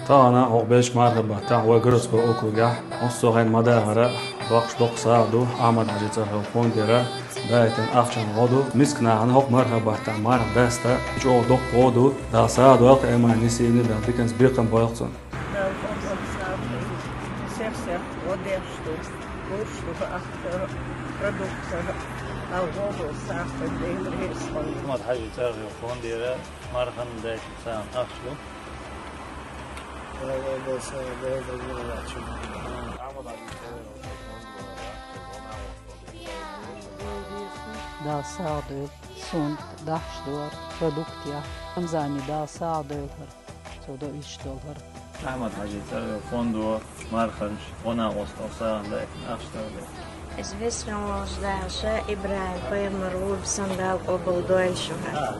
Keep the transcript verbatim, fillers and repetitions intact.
Тахана хӀокху бешка марха баттахь вай Городской округехь, массо а хенахь ма-дарра, доккхуш доккха сагӀа ду Ахьмад-Хьаьжин цӀарах йолу фондера дайтина ахчанан гӀо ду. Мискачу нахана хӀокху марха баттахь марха даста чӀогӀа доккха гӀо ду. Дала сагӀа дойла Эмани Нисимина, Дала диканца бекхам бойла цунна. Дала къобал ца хуьлда, сих-сих гӀо деш ду, гуш ду ахча, продукция, а гӀо ду сагӀа, Дела реза хуьлда. Ахьмад-Хьаьжин цӀарах йолу фондера марханна дайтина сагӀина ахча ду. Дала сагӀа дойла, суна дахьаш ду хӀара продукт яхь. Рамзане Дала сагӀа дойла хӀара, цо до иштта долу хӀара. Ахьмад-Хьаьжин цӀарах йолу фондо марханаш гӀо накъосталла сагӀина дайтина ахча ду. Иза весхан волчу Дала ша ИбрахӀим-пайхамар ву, сан Дала къобал дойла шу хӀара.